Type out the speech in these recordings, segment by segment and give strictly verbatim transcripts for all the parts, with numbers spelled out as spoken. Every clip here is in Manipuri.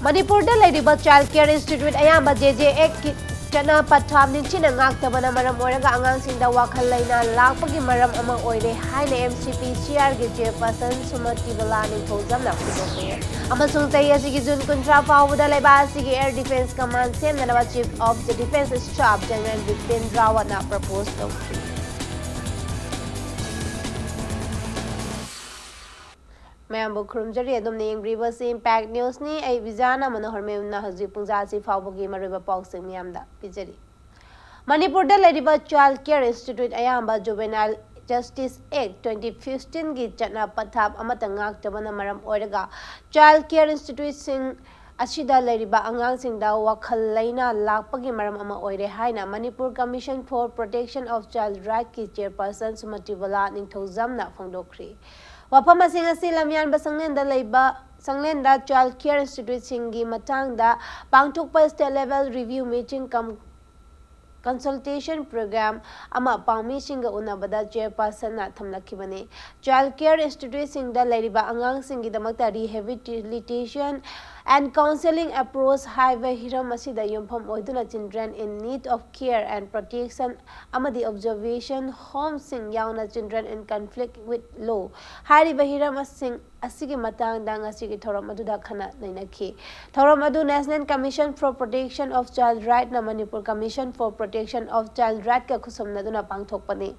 ꯃꯅꯤꯄꯨꯔꯗ ꯂꯩꯔꯤꯕ ꯆꯥꯏꯜ ꯀꯦꯌꯔ ꯏꯟꯁꯇꯤꯇ꯭ꯌꯨꯠ ꯑꯌꯥꯝꯕ ꯖꯦ ꯖꯦ ꯑꯦꯛꯀꯤ ꯆꯠꯅ ꯄꯊꯥꯞ ꯅꯤꯡꯊꯤꯅ ꯉꯥꯛꯇꯕꯅ ꯃꯔꯝ ꯑꯣꯏꯔꯒ ꯑꯉꯥꯡꯁꯤꯡꯗ ꯋꯥꯈꯜ ꯂꯩꯅꯥ ꯂꯥꯛꯄꯒꯤ ꯃꯔꯝ ꯑꯃ ꯑꯣꯏꯔꯦ ꯍꯥꯏꯅ ꯑꯦꯝ ꯁꯤ ꯄꯤ ꯁꯤ ꯑꯥꯔꯒꯤ ꯆꯦꯌꯔꯄꯔꯁꯟ ꯁꯨꯃꯇꯤ ꯕꯂꯥ ꯅꯤꯡꯊꯧꯖꯝꯅ ꯐꯣꯡꯗꯣꯛꯈ꯭ꯔꯦ꯫ ꯑꯃꯁꯨꯡ ꯆꯍꯤ ꯑꯁꯤꯒꯤ ꯖꯨꯟ ꯀꯨꯟꯊ꯭ꯔꯥ ꯐꯥꯎꯕꯗ ꯂꯩꯕꯥꯛ ꯑꯁꯤꯒꯤ ꯑꯦꯌꯔ ꯗꯤꯐꯦꯟꯁ ꯀꯃꯥꯟ ꯁꯦꯝꯅꯅꯕ chief of the defence staff general Bipin ꯔꯥꯋꯠꯅ ꯄ꯭ꯔꯄꯣꯖ ꯇꯧꯈꯤ꯫ ꯃꯌꯥꯝꯕꯨ ꯈꯨꯔꯨꯝꯖꯔꯤ꯫ ꯑꯗꯣꯝꯅ ꯌꯦꯡꯕꯤꯔꯤꯕꯁꯤ ꯏꯝꯄꯦꯛ ꯅ꯭ꯌꯨꯁꯅꯤ꯫ ꯑꯩ ꯕꯤꯖꯥꯅ ꯃꯅꯣꯍꯔ ꯃꯌꯨꯝꯅ ꯍꯧꯖꯤꯛ ꯄꯨꯡꯖꯥ ꯑꯁꯤ ꯐꯥꯎꯕꯒꯤ ꯃꯔꯨꯑꯣꯏꯕ ꯄꯥꯎꯁꯤꯡ ꯃꯤꯌꯥꯝꯗ ꯄꯤꯖꯔꯤ꯫ ꯃꯅꯤꯄꯨꯔꯗ ꯂꯩꯔꯤꯕ ꯆꯥꯏꯜ ꯀꯦꯌꯔ ꯏꯟꯁꯇꯤꯇ꯭ꯌꯨꯠ ꯑꯌꯥꯝꯕ ꯖꯨꯕꯦꯅꯥꯏꯜ ꯖꯁꯇꯤꯁ ꯑꯦꯛ ꯇ꯭ꯋꯦꯟꯇꯤ ꯐꯤꯐꯇꯤꯟꯒꯤ ꯆꯠꯅ ꯄꯊꯥꯞ ꯑꯃꯠꯇ ꯉꯥꯛꯇꯕꯅ ꯃꯔꯝ ꯑꯣꯏꯔꯒ ꯆꯥꯏꯜ ꯀꯦꯌꯔ ꯏꯟꯁꯇꯤꯇ꯭ꯌꯨꯠꯁꯤꯡ ꯑꯁꯤꯗ ꯂꯩꯔꯤꯕ ꯑꯉꯥꯡꯁꯤꯡꯗ ꯋꯥꯈꯜ ꯂꯩꯅꯥ ꯂꯥꯛꯄꯒꯤ ꯃꯔꯝ ꯑꯃ ꯑꯣꯏꯔꯦ ꯍꯥꯏꯅ Manipur commission for protection of child ꯔꯥꯏꯠꯀꯤ ꯆꯦꯌꯔꯄꯔꯁꯟ ꯁꯨꯃꯇꯤ ꯕꯂꯥ ꯅꯤꯡꯊꯧꯖꯝꯅ ꯐꯣꯡꯗꯣꯛꯈ꯭ꯔꯤ꯫ ꯋꯥꯐꯝꯁꯤꯡ ꯑꯁꯤ ꯂꯝꯌꯥꯟꯕ ꯁꯪꯂꯦꯟꯗ ꯂꯩꯕ, ꯁꯪꯂꯦꯟꯗ ꯆꯥꯏꯜ ꯀꯦꯌꯔ ꯏꯟꯁꯇꯤꯇ꯭ꯌꯨꯠꯁꯤꯡꯒꯤ ꯃꯇꯥꯡꯗ ꯄꯥꯡꯊꯣꯛꯄ ꯁ꯭ꯇꯦꯠ ꯂꯦꯚꯦꯜ ꯔꯤꯚ꯭ꯌꯨ ꯃꯤꯇꯤꯡ ꯀꯝ ꯀꯟꯁꯜꯇꯦꯁꯟ ꯄ꯭ꯔꯣꯒ꯭ꯔꯥꯝ ꯑꯃ ꯄꯥꯎꯃꯤꯁꯤꯡꯒ ꯎꯅꯕꯗ ꯆꯦꯌꯔꯄꯔꯁꯟꯅ ꯊꯝꯂꯛꯈꯤꯕꯅꯤ꯫ ꯆꯥꯏꯜ ꯀꯦꯌꯔ ꯏꯟꯁꯇꯤꯇ꯭ꯌꯨꯠꯁꯤꯡꯗ ꯂꯩꯔꯤꯕ ꯑꯉꯥꯡꯁꯤꯡꯒꯤꯗꯃꯛꯇ rehabilitation and counselling approach ꯍꯥꯏꯕ ꯍꯤꯔꯝ ꯑꯁꯤꯗ ꯌꯨꯝꯐꯝ ꯑꯣꯏꯗꯨꯅ Children in Need of Care and Protection ꯑꯃꯗꯤ Observation Homeꯁꯤꯡ ꯌꯥꯎꯅ Children in Conflict with Law ꯍꯥꯏꯔꯤꯕ ꯍꯤꯔꯝꯁꯤꯡ ꯑꯁꯤꯒꯤ ꯃꯇꯥꯡꯗ ꯉꯁꯤꯒꯤ ꯊꯧꯔꯝ ꯑꯗꯨꯗ ꯈꯟꯅ ꯅꯩꯅꯈꯤ꯫ ꯊꯧꯔꯝ ꯑꯗꯨ National Commission for Protection of Child Rightꯅ Manipur Commission for Protection of Child Rightꯀ ꯈꯨꯠꯁꯝꯅꯗꯨꯅ ꯄꯥꯡꯊꯣꯛꯄꯅꯤ꯫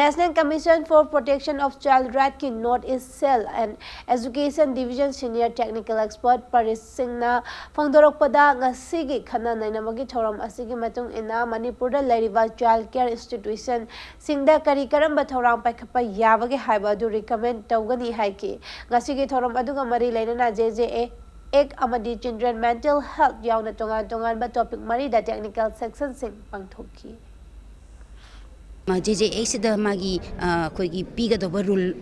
National Commission for Protection of Child Rightꯀꯤ North East Cell and Education Division Senior Technical Expert ꯄꯔꯤꯁ ꯁꯤꯡꯅ ꯐꯣꯡꯗꯣꯔꯛꯄꯗ, ꯉꯁꯤꯒꯤ ꯈꯟꯅ ꯅꯩꯅꯕꯒꯤ ꯊꯧꯔꯝ ꯑꯁꯤꯒꯤ ꯃꯇꯨꯡ ꯏꯟꯅ ꯃꯅꯤꯄꯨꯔꯗ ꯂꯩꯔꯤꯕ ꯆꯥꯏꯜ ꯀꯦꯌꯔ ꯏꯟꯁꯇꯤꯇ꯭ꯌꯨꯁꯟꯁꯤꯡꯗ ꯀꯔꯤ ꯀꯔꯝꯕ ꯊꯧꯔꯥꯡ ꯄꯥꯏꯈꯠꯄ ꯌꯥꯕꯒꯦ ꯍꯥꯏꯕ ꯑꯗꯨ ꯔꯤꯀꯃꯦꯟ ꯇꯧꯒꯅꯤ ꯍꯥꯏꯈꯤ꯫ ꯉꯁꯤꯒꯤ ꯊꯧꯔꯝ ꯑꯗꯨꯒ ꯃꯔꯤ ꯂꯩꯅꯅ ꯖꯦ ꯖꯦ ꯑꯦ ꯑꯦꯛ ꯑꯃꯗꯤ Children Mental Health ꯌꯥꯎꯅ ꯇꯣꯉꯥꯟ ꯇꯣꯉꯥꯟꯕ ꯇꯣꯄꯤꯛ ꯃꯔꯤꯗ ꯇꯦꯛꯅꯤꯀꯦꯜ ꯁꯦꯛꯁꯟꯁꯤꯡ ꯄꯥꯡꯊꯣꯛꯈꯤ꯫ ꯖꯦ ꯖꯦ ꯑꯦꯁꯁꯤꯗ ꯃꯥꯒꯤ ꯑꯩꯈꯣꯏꯒꯤ ꯄꯤꯒꯗꯧꯕ ꯔꯨꯜ,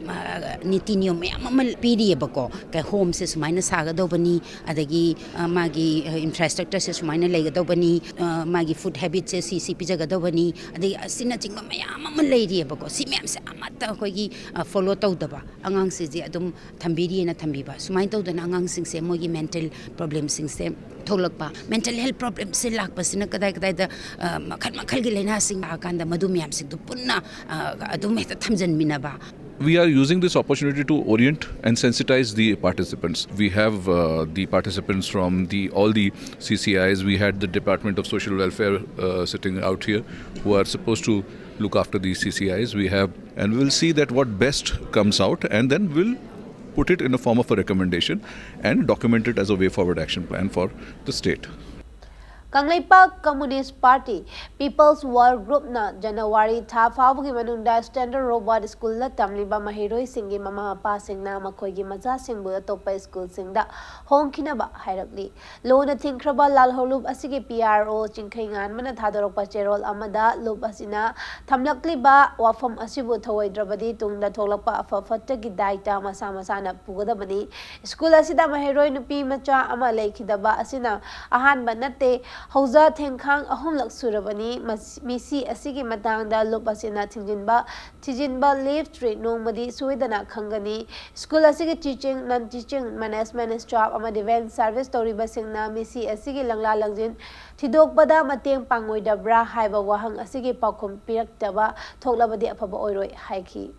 ꯅꯤꯇꯤ ꯅꯤꯌꯣꯝ ꯃꯌꯥꯝ ꯑꯃ ꯄꯤꯔꯤꯑꯕꯀꯣ꯫ ꯍꯣꯝꯁꯦ ꯁꯨꯃꯥꯏꯅ ꯁꯥꯒꯗꯧꯕꯅꯤ, ꯑꯗꯒꯤ ꯃꯥꯒꯤ ꯏꯟꯐ꯭ꯔꯥꯁ꯭ꯇ꯭ꯔꯛꯆꯔꯁꯦ ꯁꯨꯃꯥꯏꯅ ꯂꯩꯒꯗꯧꯕꯅꯤ, ꯃꯥꯒꯤ ꯐꯨꯗ ꯍꯦꯕꯤꯠꯁꯦ ꯁꯤ ꯁꯤ ꯄꯤꯖꯒꯗꯧꯕꯅꯤ, ꯑꯗꯒꯤ ꯑꯁꯤꯅꯆꯤꯡꯕ ꯃꯌꯥꯝ ꯑꯃ ꯂꯩꯔꯤꯑꯕꯀꯣ꯫ ꯁꯤ ꯃꯌꯥꯝꯁꯦ ꯑꯃꯠꯇ ꯑꯩꯈꯣꯏꯒꯤ ꯐꯣꯂꯣ ꯇꯧꯗꯕ ꯑꯉꯥꯡꯁꯤꯡꯁꯦ ꯑꯗꯨꯝ ꯊꯝꯕꯤꯔꯤꯑꯅ ꯊꯝꯕꯤꯕ꯫ ꯁꯨꯃꯥꯏꯅ ꯇꯧꯗꯅ ꯑꯉꯥꯡꯁꯤꯡꯁꯦ ꯃꯣꯏꯒꯤ ꯃꯦꯟꯇꯦꯜ ꯄ꯭ꯔꯣꯕ꯭ꯂꯦꯝꯁꯤꯡꯁꯦ ꯊꯣꯛꯂꯛꯄ꯫ ꯃꯦꯟꯇꯦꯜ ꯍꯦꯜꯊ ꯄ꯭ꯔꯣꯕ꯭ꯂꯦꯝꯁꯦ ꯂꯥꯛꯄꯁꯤꯅ ꯀꯗꯥꯏ ꯀꯗꯥꯏꯗ ꯃꯈꯜ ꯃꯈꯜꯒꯤ ꯂꯥꯏꯅꯥꯁꯤꯡ ꯂꯥꯛꯑꯀꯥꯟꯗ ꯃꯗꯨ ꯃꯌꯥꯝꯁꯤꯡꯗꯨ ꯄꯨꯟꯅ ꯑꯗꯨꯝ ꯍꯦꯛꯇ ꯊꯝꯖꯤꯟꯃꯤꯟꯅꯕ꯫ We are using this opportunity to orient and sensitize the participants. We have uh, the participants from the all the C C Is. We had the Department of Social Welfare uh, sitting out here, who are supposed to look after the C C Is. We have, and we will see that what best comes out, and then we'll put it in a form of a recommendation and document it as a way forward action plan for the state. Kangleipak communist party, People's World Groupꯅ ꯖꯅꯋꯥꯔꯤ ꯊꯥ ꯐꯥꯎꯕꯒꯤ ꯃꯅꯨꯡꯗ Standard Robert Schoolꯗ ꯇꯝꯂꯤꯕ ꯃꯍꯩꯔꯣꯏꯁꯤꯡꯒꯤ ꯃꯃꯥ ꯃꯄꯥꯁꯤꯡꯅ ꯃꯈꯣꯏꯒꯤ ꯃꯆꯥꯁꯤꯡꯕꯨ ꯑꯇꯣꯞꯄ ꯁ꯭ꯀꯨꯜꯁꯤꯡꯗ ꯍꯣꯡꯈꯤꯅꯕ ꯍꯥꯏꯔꯛꯂꯤ꯫ ꯂꯨꯅ ꯊꯤꯡꯈ꯭ꯔꯕ ꯂꯥꯜꯍꯧꯂꯨꯞ ꯑꯁꯤꯒꯤ P R O ꯆꯤꯡꯈꯩꯉꯥꯟꯕꯅ ꯊꯥꯗꯣꯔꯛꯄ ꯆꯦꯔꯣꯜ ꯑꯃꯗ ꯂꯨꯞ ꯑꯁꯤꯅ ꯊꯝꯂꯛꯂꯤꯕ ꯋꯥꯐꯝ ꯑꯁꯤꯕꯨ ꯊꯧꯑꯣꯏꯗ꯭ꯔꯕꯗꯤ ꯇꯨꯡꯗ ꯊꯣꯛꯂꯛꯄ ꯑꯐ ꯐꯠꯇꯒꯤ ꯗꯥꯏꯇ ꯃꯁꯥ ꯃꯁꯥꯅ ꯄꯨꯒꯗꯕꯅꯤ꯫ ꯁ꯭ꯀꯨꯜ ꯑꯁꯤꯗ ꯃꯍꯩꯔꯣꯏ ꯅꯨꯄꯤ ꯃꯆꯥ ꯑꯃ ꯂꯩꯈꯤꯗꯕ ꯑꯁꯤꯅ ꯑꯍꯥꯟꯕ ꯅꯠꯇꯦ꯫ ꯍꯧꯖ ꯊꯦꯡꯈꯥꯡ ꯑꯍꯨꯝꯂꯛ ꯁꯨꯔꯕꯅꯤ꯫ ꯃꯁ-, ꯃꯤꯁꯤ ꯑꯁꯤꯒꯤ ꯃꯇꯥꯡꯗ ꯂꯨꯞ ꯑꯁꯤꯅ ꯊꯤꯡꯖꯤꯟꯕ, ꯊꯤꯖꯤꯟꯕ leave three ꯅꯣꯡꯃꯗꯤ ꯁꯣꯏꯗꯅ ꯈꯪꯒꯅꯤ꯫ ꯁ꯭ꯀꯨꯜ ꯑꯁꯤꯒꯤ teaching, non-teaching, management staff ꯑꯃꯗꯤ van service ꯇꯧꯔꯤꯕꯁꯤꯡꯅ ꯃꯤꯁꯤ ꯑꯁꯤꯒꯤ ꯂꯪꯂꯥ ꯂꯪꯖꯤꯟ ꯊꯤꯗꯣꯛꯄꯗ ꯃꯇꯦꯡ ꯄꯥꯡꯉꯣꯏꯗꯕ꯭ꯔꯥ ꯍꯥꯏꯕ ꯋꯥꯍꯪ ꯑꯁꯤꯒꯤ ꯄꯥꯎꯈꯨꯝ ꯄꯤꯔꯛꯇꯕ ꯊꯣꯛꯂꯕꯗꯤ ꯑꯐꯕ ꯑꯣꯏꯔꯣꯏ ꯍꯥꯏꯈꯤ꯫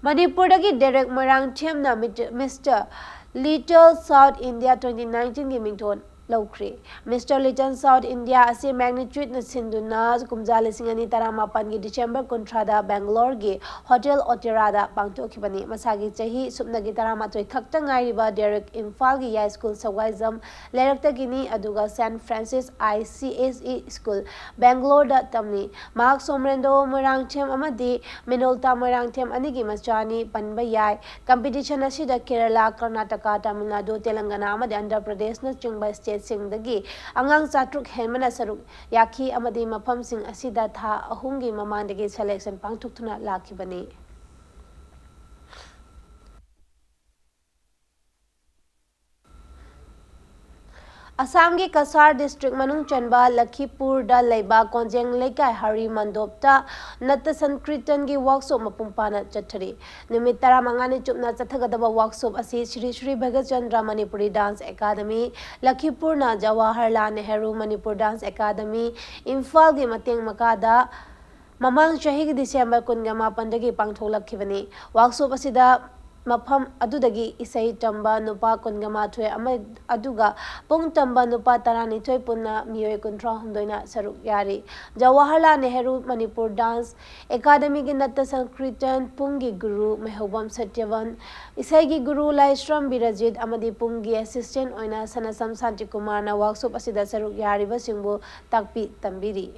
ꯃꯅꯤꯄꯨꯔꯗꯒꯤ ꯗꯦꯔꯦꯛ ꯃꯣꯏꯔꯥꯡꯊꯦꯝꯅ ꯃꯤꯇ-, Mister Little South India twenty nineteenꯒꯤ ꯃꯤꯡꯊꯣꯜ ꯂꯧꯈ꯭ꯔꯦ꯫ Mister Little South India ꯑꯁꯤ ꯃꯦꯒꯅꯤꯆꯨꯠꯅ ꯁꯤꯟꯗꯨꯅ ꯀꯨꯝꯖꯥ ꯂꯤꯁꯤꯡ ꯑꯅꯤ ꯇꯔꯥꯃꯥꯄꯟꯒꯤ ꯗꯤꯁꯦꯝꯕꯔ ꯀꯨꯟꯊ꯭ꯔꯥꯗ ꯕꯦꯡꯒꯂꯣꯔꯒꯤ ꯍꯣꯇꯦꯜ ꯑꯣꯇꯦꯔꯥꯗ ꯄꯥꯡꯊꯣꯛꯈꯤꯕꯅꯤ꯫ ꯃꯁꯥꯒꯤ ꯆꯍꯤ ꯁꯨꯞꯅꯒꯤ ꯇꯔꯥꯃꯥꯊꯣꯏ ꯈꯛꯇ ꯉꯥꯏꯔꯤꯕ ꯗꯦꯔꯦꯛ ꯏꯝꯐꯥꯜꯒꯤ ꯌꯥꯏꯁ꯭ꯀꯨꯜ ꯁꯋꯥꯏꯖꯝ ꯂꯩꯔꯛꯇꯒꯤꯅꯤ, ꯑꯗꯨꯒ saint Francis I C S E school, ꯕꯦꯡꯒꯂꯣꯔꯗ ꯇꯝꯂꯤ꯫ ꯃꯍꯥꯛ ꯁꯣꯃꯔꯦꯟꯗ꯭ꯔꯣ ꯃꯣꯏꯔꯥꯡꯊꯦꯝ ꯑꯃꯗꯤ ꯃꯤꯅꯣꯜꯇꯥ ꯃꯣꯏꯔꯥꯡꯊꯦꯝ ꯑꯅꯤꯒꯤ ꯃꯆꯥꯅꯤ ꯄꯟꯕ ꯌꯥꯏ꯫ ꯀꯝꯄꯤꯇꯤꯁꯟ ꯑꯁꯤꯗ ꯀꯦꯔꯂꯥ, ꯀꯔꯅꯥꯇꯀꯥ, ꯇꯥꯃꯤꯜ ꯅꯥꯗꯨ, ꯇꯦꯂꯪꯒꯅꯥ ꯑꯃꯗꯤ ꯑꯟꯙ꯭ꯔ ꯄ꯭ꯔꯗꯦꯁꯅꯆꯤꯡꯕ ꯁ꯭ꯇꯦꯠ ꯁꯤꯡꯗꯒꯤ ꯑꯉꯥꯡ ꯆꯥꯇ꯭ꯔꯨꯛ ꯍꯦꯟꯕꯅ ꯁꯔꯨꯛ ꯌꯥꯈꯤ ꯑꯃꯗꯤ ꯃꯐꯝꯁꯤꯡ ꯑꯁꯤꯗ ꯊꯥ ꯑꯍꯨꯝꯒꯤ ꯃꯃꯥꯡꯗꯒꯤ selection ꯄꯥꯡꯊꯣꯛꯇꯨꯅ ꯂꯥꯛꯈꯤꯕꯅꯤ꯫ ꯑꯁꯥꯝꯒꯤ ꯀꯁꯥꯔ district ꯃꯅꯨꯡ ꯆꯟꯕ ꯂꯈꯤꯄꯨꯔꯗ ꯂꯩꯕ ꯀꯣꯟꯖꯦꯡ ꯂꯩꯀꯥꯏ ꯍꯔꯤ ꯃꯟꯗꯣꯞꯇ ꯅꯠꯇ ꯁꯪꯀ꯭ꯔꯤꯇꯟꯒꯤ workshop ꯃꯄꯨꯡ ꯐꯥꯅ ꯆꯠꯊꯔꯤ꯫ ꯅꯨꯃꯤꯠ ꯇꯔꯥꯃꯉꯥꯅꯤ ꯆꯨꯞꯅ ꯆꯠꯊꯒꯗꯕ workshop ꯑꯁꯤ Shri Shri ꯚꯒꯠꯆꯟꯗ꯭ꯔ Manipuri dance academy, ꯂꯈꯤꯄꯨꯔꯅ Jawaharlal Nehru Manipur dance academy, ꯏꯝꯐꯥꯜꯒꯤ ꯃꯇꯦꯡ ꯃꯈꯥꯗ ꯃꯃꯥꯡ ꯆꯍꯤꯒꯤ December ꯀꯨꯟꯒ ꯃꯥꯄꯟꯗꯒꯤ ꯄꯥꯡꯊꯣꯛꯂꯛꯈꯤꯕꯅꯤ꯫ Workshop ꯑꯁꯤꯗ ꯃꯐꯝ ꯑꯗꯨꯗꯒꯤ ꯏꯁꯩ ꯇꯝꯕ ꯅꯨꯄꯥ ꯀꯨꯟꯒ ꯃꯥꯊꯣꯏ ꯑꯃ, ꯑꯗꯨꯒ ꯄꯨꯡ ꯇꯝꯕ ꯅꯨꯄꯥ ꯇꯔꯥꯅꯤꯊꯣꯏ, ꯄꯨꯟꯅ ꯃꯤꯑꯣꯏ ꯀꯨꯟꯊ꯭ꯔꯥ ꯍꯨꯝꯗꯣꯏꯅ ꯁꯔꯨꯛ ꯌꯥꯔꯤ꯫ ꯖꯋꯥꯍꯔꯂꯥꯜ ꯅꯦꯍꯔꯨ ꯃꯅꯤꯄꯨꯔ dance academy ꯒꯤ ꯅꯠꯇ ꯁꯪꯀ꯭ꯔꯤꯇꯟ, ꯄꯨꯡꯒꯤ ꯒꯨꯔꯨ ꯃꯩꯍꯧꯕꯝ ꯁꯇ꯭ꯌꯕꯟ, ꯏꯁꯩꯒꯤ ꯒꯨꯔꯨ ꯂꯥꯏꯁ꯭ꯔꯝ ꯕꯤꯔꯖꯤꯠ ꯑꯃꯗꯤ ꯄꯨꯡꯒꯤ assistant ꯑꯣꯏꯅ ꯁꯅꯁꯝ ꯁꯥꯟꯇꯤꯀꯨꯃꯥꯔꯅ workshop ꯑꯁꯤꯗ ꯁꯔꯨꯛ ꯌꯥꯔꯤꯕꯁꯤꯡꯕꯨ ꯇꯥꯛꯄꯤ ꯇꯝꯕꯤꯔꯤ꯫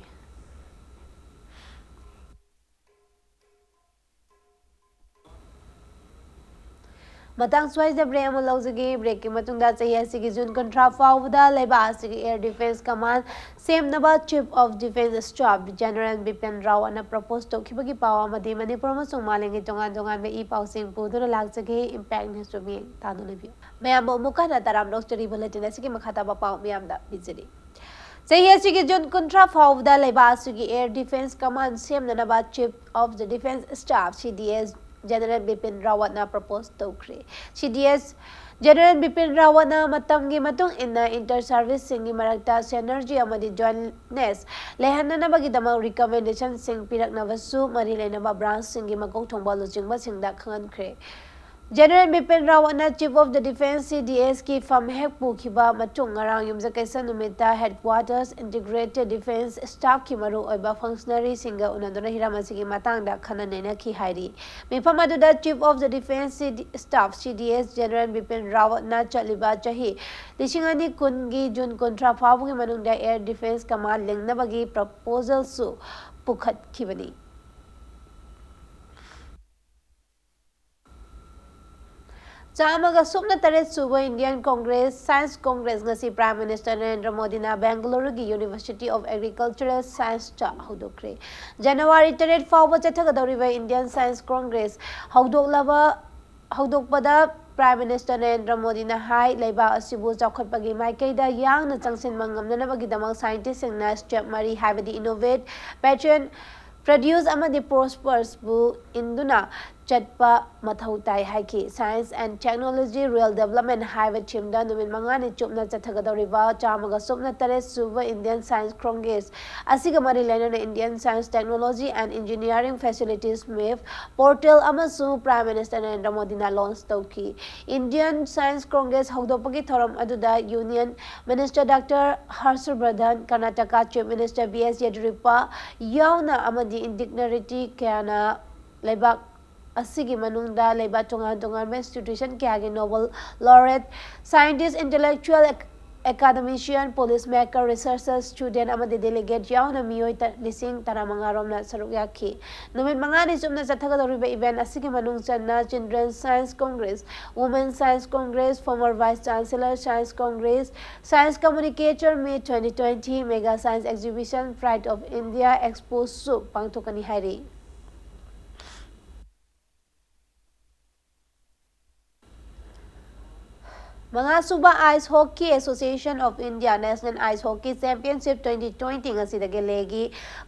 ꯃꯇꯥꯡ ꯁ꯭ꯋꯥꯏꯗ break ꯑꯃ ꯂꯧꯖꯒꯦ꯫ Break ꯀꯤ ꯃꯇꯨꯡꯗ ꯆꯍꯤ ꯑꯁꯤꯒꯤ June ꯀꯨꯟꯊ꯭ꯔꯥ ꯐꯥꯎꯕꯗ ꯂꯩꯕꯥꯛ ꯑꯁꯤꯒꯤ Air Defence Command ꯁꯦꯝꯅꯕ Chief of Defence Staff General Bipin ꯔꯥꯋꯠꯅ propose ꯇꯧꯈꯤꯕꯒꯤ ꯄꯥꯎ ꯑꯃꯗꯤ ꯃꯅꯤꯄꯨꯔ ꯑꯃꯁꯨꯡ ꯃꯥꯂꯦꯝꯒꯤ ꯇꯣꯉꯥꯟ ꯇꯣꯉꯥꯟꯕ ꯏ ꯄꯥꯎꯁꯤꯡ ꯄꯨꯗꯨꯅ ꯂꯥꯛꯆꯒꯦ꯫ Impact News ꯇꯨ ꯃꯤꯠꯌꯦꯡ ꯇꯥꯗꯨꯅ ꯂꯩꯕꯤꯌꯨ꯫ ꯃꯌꯥꯝꯕꯨ ꯑꯃꯨꯛ ꯍꯟꯅ ꯇꯔꯥꯝꯅ ꯑꯣꯛꯆꯔꯤ꯫ Bulletin ꯑꯁꯤꯒꯤ ꯃꯈꯥ ꯇꯥꯕ ꯄꯥꯎ ꯃꯌꯥꯝꯗ ꯄꯤꯖꯔꯤ꯫ ꯆꯍꯤ ꯑꯁꯤꯒꯤ June ꯀꯨꯟꯊ꯭ꯔꯥ ꯐꯥꯎꯕꯗ ꯂꯩꯕꯥꯛ ꯑꯁꯤꯒꯤ Air Defence Command ꯁꯦꯝꯅꯅꯕ Chief of the Defence Staff, C D S, General Bipin ꯔꯥꯋꯠꯅ propose ꯇꯧꯈ꯭ꯔꯦ꯫ C D S General Bipin ꯔꯥꯋꯠꯅ ꯃꯇꯝꯒꯤ ꯃꯇꯨꯡ ꯏꯟꯅ inter service ꯁꯤꯡꯒꯤ ꯃꯔꯛꯇ synergy ꯑꯃꯗꯤ jointness ꯂꯩꯍꯟꯅꯅꯕꯒꯤꯗꯃꯛ recommendation ꯁꯤꯡ ꯄꯤꯔꯛꯅꯕꯁꯨ ꯃꯔꯤ ꯂꯩꯅꯕ branch ꯁꯤꯡꯒꯤ ꯃꯀꯣꯛ ꯊꯣꯡꯕ ꯂꯨꯆꯤꯡꯕꯁꯤꯡꯗ ꯈꯪꯍꯟꯈ꯭ꯔꯦ꯫ General Bipin ꯔꯥꯋꯠꯅ Chief of the Defence, C D S ꯀꯤ ꯐꯝ ꯍꯦꯛ ꯄꯨꯈꯤꯕ ꯃꯇꯨꯡ ꯉꯔꯥꯡ ꯌꯨꯝꯖꯀꯩꯁ ꯅꯨꯃꯤꯠꯇ Headquarters Integrated Defence Staff ꯀꯤ ꯃꯔꯨꯑꯣꯏꯕ functionary ꯁꯤꯡꯒ ꯎꯅꯗꯨꯅ ꯍꯤꯔꯝ ꯑꯁꯤꯒꯤ ꯃꯇꯥꯡꯗ ꯈꯟꯅ ꯅꯩꯅꯈꯤ ꯍꯥꯏꯔꯤ꯫ ꯃꯤꯐꯝ ꯑꯗꯨꯗ Chief of the Defence C D, Staff, C D S, General Bipin ꯔꯥꯋꯠꯅ ꯆꯠꯂꯤꯕ ꯆꯍꯤ ꯂꯤꯁꯤꯡ ꯑꯅꯤ ꯀꯨꯟꯒꯤ June ꯀꯨꯟꯊ꯭ꯔꯥ ꯐꯥꯎꯕꯒꯤ ꯃꯅꯨꯡꯗ Air Defence Command ꯂꯤꯡꯅꯕꯒꯤ proposal ꯁꯨ ꯄꯨꯈꯠꯈꯤꯕꯅꯤ꯫ ꯆꯥꯝꯃꯒ ꯁꯨꯞꯅ ꯇꯔꯦꯠ ꯁꯨꯕ Indian Congress Science Congress ꯉꯁꯤ Prime Minister ꯅꯔꯦꯟꯗ꯭ꯔ ꯃꯣꯗꯤꯅ ꯕꯦꯡꯒꯂꯨꯔꯨꯒꯤ University of Agricultural Scienceꯇ ꯍꯧꯗꯣꯛꯈ꯭ꯔꯦ꯫ ꯖꯅꯋꯥꯔꯤ ꯇꯔꯦꯠ ꯐꯥꯎꯕ ꯆꯠꯊꯒꯗꯧꯔꯤꯕ Indian Science Congress ꯍꯧꯗꯣꯛꯂꯕ ꯍꯧꯗꯣꯛꯄꯗ Prime Minister Narendra ꯃꯣꯗꯤꯅ ꯍꯥꯏ, ꯂꯩꯕꯥꯛ ꯑꯁꯤꯕꯨ ꯆꯥꯎꯈꯠꯄꯒꯤ ꯃꯥꯏꯀꯩꯗ ꯌꯥꯡꯅ ꯆꯪꯁꯤꯟꯕ ꯉꯝꯅꯅꯕꯒꯤꯗꯃꯛ scientistꯁꯤꯡꯅ step ꯃꯔꯤ, ꯍꯥꯏꯕꯗꯤ innovate, patent, produce ꯑꯃꯗꯤ prospersꯕꯨ ꯏꯟꯗꯨꯅ ꯆꯠꯄ ꯃꯊꯧ ꯇꯥꯏ ꯍꯥꯏꯈꯤ꯫ Science and Technology Real Development ꯍꯥꯏꯕ themeꯗ ꯅꯨꯃꯤꯠ ꯃꯉꯥꯅꯤ ꯆꯨꯞꯅ ꯆꯠꯊꯒꯗꯧꯔꯤꯕ ꯆꯥꯝꯃꯒ ꯁꯨꯞꯅ ꯇꯔꯦꯠ ꯁꯨꯕ Indian Science Congress ꯑꯁꯤꯒ ꯃꯔꯤ ꯂꯩꯅꯅ Indian Science, Technology and Engineering Facilities map portal ꯑꯃꯁꯨ Prime Minister ꯅꯔꯦꯟꯗ꯭ꯔ ꯃꯣꯗꯤꯅ launch ꯇꯧꯈꯤ꯫ Indian Science Congress ꯍꯧꯗꯣꯛꯄꯒꯤ ꯊꯧꯔꯝ ꯑꯗꯨꯗ Union Minister Doctor Harshvardhan, Karnataka Chief Minister B S Yediyurappa ꯌꯥꯎꯅ ꯑꯃꯗꯤ dignitary ꯀꯌꯥꯅ ꯂꯩꯕꯥꯛ ꯑꯁꯤꯒꯤ ꯃꯅꯨꯡꯗ ꯂꯩꯕ ꯇꯣꯉꯥꯟ ꯇꯣꯉꯥꯟꯕ institution ꯀꯌꯥꯒꯤ Nobel laureate, scientist, intellectual, ac-, academician, policy maker, researcher, student ꯑꯃꯗꯤ delegate ꯌꯥꯎꯅ ꯃꯤꯑꯣꯏ ꯇ-, ꯂꯤꯁꯤꯡ ꯇꯔꯥꯃꯉꯥ ꯔꯣꯝꯅ ꯁꯔꯨꯛ ꯌꯥꯈꯤ꯫ ꯅꯨꯃꯤꯠ ꯃꯉꯥꯅꯤ ꯆꯨꯞꯅ ꯆꯠꯊꯒꯗꯧꯔꯤꯕ event ꯑꯁꯤꯒꯤ ꯃꯅꯨꯡ ꯆꯟꯅ Children's Science Congress, Women's Science Congress, former Vice Chancellor Science Congress, Science Communicator Meet twenty twenty, Mega Science Exhibition, Pride of India Expo ꯁꯨ ꯄꯥꯡꯊꯣꯛꯀꯅꯤ ꯍꯥꯏꯔꯤ꯫ ꯃꯉꯥꯁꯨꯕ Ice Hockey Association of India National Ice Hockey Championship twenty twenty ꯉꯁꯤꯗꯒꯤ ꯂꯦꯍꯒꯤ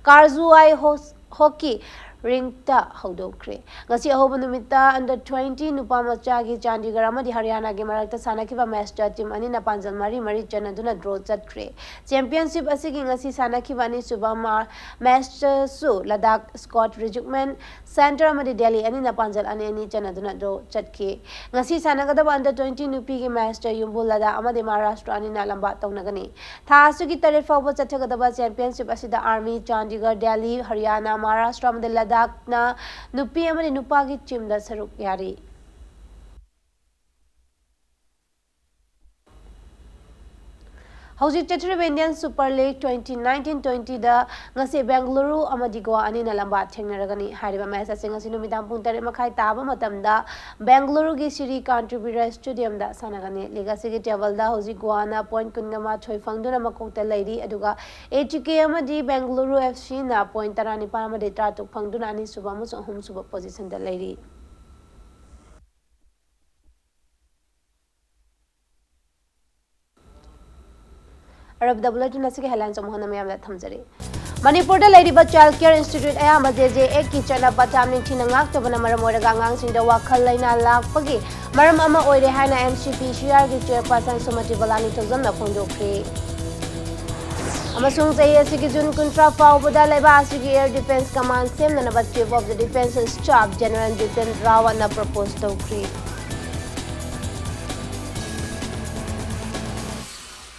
ꯀꯥꯔꯖꯨꯋꯥꯏ ꯍꯣ-, hockey rinkꯇ ꯍꯧꯗꯣꯛꯈ꯭ꯔꯦ꯫ ꯉꯁꯤ ꯑꯍꯧꯕ ꯅꯨꯃꯤꯠꯇ under twenty ꯅꯨꯄꯥ ꯃꯆꯥꯒꯤ ꯆꯥꯟꯗꯤꯒꯔ ꯑꯃꯗꯤ ꯍꯔꯤꯌꯥꯅꯥꯒꯤ ꯃꯔꯛꯇ ꯁꯥꯟꯅꯈꯤꯕ matchꯇ team ꯑꯅꯤꯅ ꯄꯥꯟꯖꯜ ꯃꯔꯤ ꯃꯔꯤ ꯆꯟꯅꯗꯨꯅ draw ꯆꯠꯈ꯭ꯔꯦ꯫ Championship ꯑꯁꯤꯒꯤ ꯉꯁꯤ ꯁꯥꯟꯅꯈꯤꯕ ꯑꯅꯤꯁꯨꯕ ꯃꯥ-, matchꯇꯁꯨ ꯂꯗꯥꯈ Scout Regiment Centre ꯑꯃꯗꯤ ꯗꯦꯜꯂꯤ ꯑꯅꯤꯅ ꯄꯥꯟꯖꯜ ꯑꯅꯤ ꯑꯅꯤ ꯆꯟꯅꯗꯨꯅ draw ꯆꯠꯈꯤ꯫ ꯉꯁꯤ ꯁꯥꯟꯅꯒꯗꯕ under twenty ꯅꯨꯄꯤꯒꯤ matchꯇ ꯌꯨꯝꯕꯨ ꯂꯗꯥꯈ ꯑꯃꯗꯤ ꯃꯍꯥꯔꯥꯁꯇ꯭ꯔ ꯑꯅꯤꯅ ꯂꯝꯕꯥ ꯇꯧꯅꯒꯅꯤ꯫ ꯊꯥ ꯑꯁꯤꯒꯤ ꯇꯔꯦꯠ ꯐꯥꯎꯕ ꯆꯠꯊꯒꯗꯕ championship ꯑꯁꯤꯗ Army, ꯆꯥꯟꯗꯤꯒꯔ, ꯗꯦꯜꯂꯤ, ꯍꯔꯤꯌꯥꯅꯥ, ꯃꯍꯥꯔꯥꯁꯇ꯭ꯔ ꯑꯃꯗꯤ ꯂꯗꯥꯈꯅ ꯅꯨꯄꯤ ꯑꯃꯗꯤ ꯅꯨꯄꯥꯒꯤ teamꯗ ꯁꯔꯨꯛ ꯌꯥꯔꯤ꯫ ꯍꯧꯖꯤꯛ ꯆꯠꯊꯔꯤꯕ Indian Super League twenty nineteen twenty ꯗ ꯉꯁꯤ ꯕꯦꯡꯒꯂꯨꯔꯨ ꯑꯃꯗꯤ ꯒꯣꯋꯥ ꯑꯅꯤꯅ ꯂꯝꯕꯥ ꯊꯦꯡꯅꯔꯒꯅꯤ꯫ ꯍꯥꯏꯔꯤꯕ ꯃꯦꯆ ꯑꯁꯤ ꯉꯁꯤ ꯅꯨꯃꯤꯗꯥꯡ ꯄꯨꯡ ꯇꯔꯦꯠ ꯃꯈꯥꯏ ꯇꯥꯕ ꯃꯇꯝꯗ ꯕꯦꯡꯒꯂꯨꯔꯨꯒꯤ ꯁꯤꯔꯤ ꯀꯥꯟꯇ꯭ꯔꯤꯕꯤꯔ ꯁ꯭ꯇꯦꯗꯤꯌꯝꯗ ꯁꯥꯟꯅꯒꯅꯤ꯫ ꯂꯤꯒ ꯑꯁꯤꯒꯤ ꯇꯦꯕꯜꯗ ꯍꯧꯖꯤꯛ ꯒꯣꯋꯥꯅ ꯄꯣꯏꯟꯠ ꯀꯨꯟꯒ ꯃꯥꯊꯣꯏ ꯐꯪꯗꯨꯅ ꯃꯀꯣꯛꯇ ꯂꯩꯔꯤ, ꯑꯗꯨꯒ ATK ꯑꯃꯗꯤ ꯕꯦꯡꯒꯂꯨꯔꯨ FCꯅ ꯄꯣꯏꯟꯠ ꯇꯔꯥꯅꯤꯄꯥꯟ ꯑꯃꯗꯤ ꯇꯔꯥꯇꯔꯨꯛ ꯐꯪꯗꯨꯅ ꯑꯅꯤꯁꯨꯕ ꯑꯃꯁꯨꯡ ꯑꯍꯨꯝꯁꯨꯕ ꯄꯣꯖꯤꯁꯟꯗ ꯂꯩꯔꯤ꯫ ꯑꯔꯣꯏꯕꯗ ꯕꯨꯂꯦꯇꯤꯟ ꯑꯁꯤꯒꯤ ꯍꯦꯗꯂꯥꯏꯟꯁ ꯑꯃꯨꯛ ꯍꯟꯅ ꯃꯌꯥꯝꯗ ꯊꯝꯖꯔꯤ꯫ ꯃꯅꯤꯄꯨꯔꯗ ꯂꯩꯔꯤꯕ ꯆꯥꯏꯜ ꯀꯤꯌꯔ ꯏꯟꯁꯇꯤꯇ꯭ꯌꯨꯠ ꯑꯌꯥꯝꯕ JJAꯒꯤ ꯆꯠꯅ ꯄꯊꯥꯞ ꯅꯤꯡꯊꯤꯅ ꯉꯥꯛꯇꯕꯅ ꯃꯔꯝ ꯑꯣꯏꯔꯒ ꯑꯉꯥꯡꯁꯤꯡꯗ ꯋꯥꯈꯜ ꯂꯩꯅꯥ ꯂꯥꯛꯄꯒꯤ ꯃꯔꯝ ꯑꯃ ꯑꯣꯏꯔꯦ ꯍꯥꯏꯅ MCPCRꯒꯤ ꯆꯦꯌꯔꯄꯔꯁꯟ ꯁꯨꯃꯇꯤ ꯕꯂꯥꯅꯤ ꯊꯣꯖꯝꯅ ꯐꯣꯡꯗꯣꯛꯈ꯭ꯔꯦ꯫ ꯑꯃꯁꯨꯡ ꯆꯍꯤ ꯑꯁꯤꯒꯤ ꯖꯨꯟ ꯀꯨꯟꯊ꯭ꯔꯥ ꯐꯥꯎꯕꯗ ꯂꯩꯕꯥꯛ ꯑꯁꯤꯒꯤ ꯑꯦꯌꯔ ꯗꯤꯐꯦꯟꯁ ꯀꯃꯥꯟ ꯁꯦꯝꯅꯅꯕ Chief of the Defence Staff General Bipin Rawatꯅ ꯄ꯭ꯔꯄꯣꯖ ꯇꯧꯈ꯭ꯔꯦ꯫